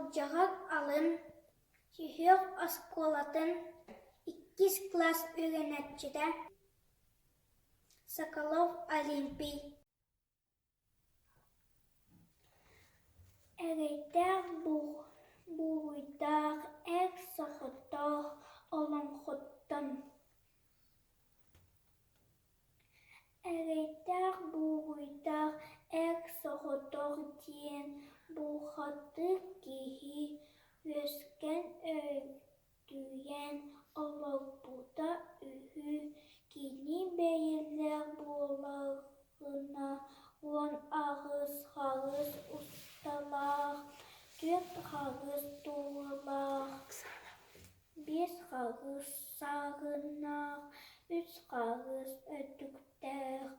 Малдьаҕар алын сүһүөх оскуолатын иккис кылаас үөрэнээччитэ Соколов Олимпий Эрэйдээх буруйдаах эр соҕотох олоҥхоттон Эрэйдээх буруйдаах эр соҕотох диэн бухатыыр киһи үөскээн Түүйэн олорбута үһү, кини бэйэлээх буоллаҕына 18 харыс усталаах, 4 харыс тууралаах, 5 харыс саарыннаах, 3 харыс өтүктээх,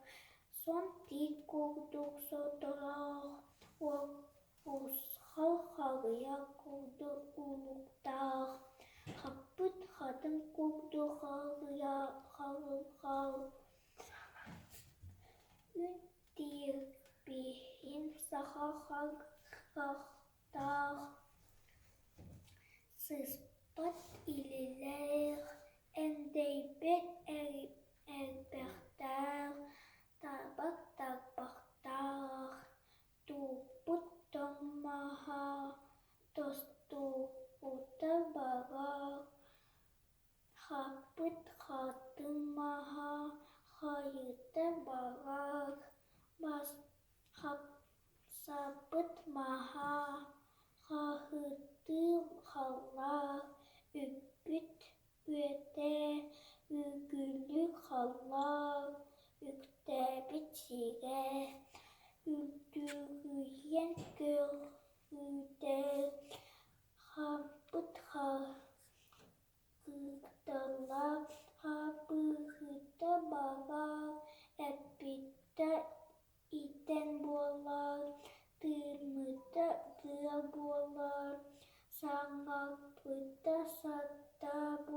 суон тиит курдук сотолоох, Урусхал харыйа курдук улуктаах, хаппыт хатыҥ курдук харылҕал, Үн тиэрбиһин саха харахтаах, сыспат илиилээх, эндэйбэт эрбэхтээх, табах тарбахтаах Тууппут тоҥ маһа тостубута барар, хаппыт хатыҥ маһа хайыта барар, хамсаабыт маһа хаһыытыы халлар, үппүт үөтэ үгүлүк халлар, үктээбит сирэ Үлтүрүйэн көрүүтэ хаампыт кыырталаах хааппыһыта барар, эппитэ итэн буолар, тыыммыта тыа буолар, саҥарбыта сата буолар.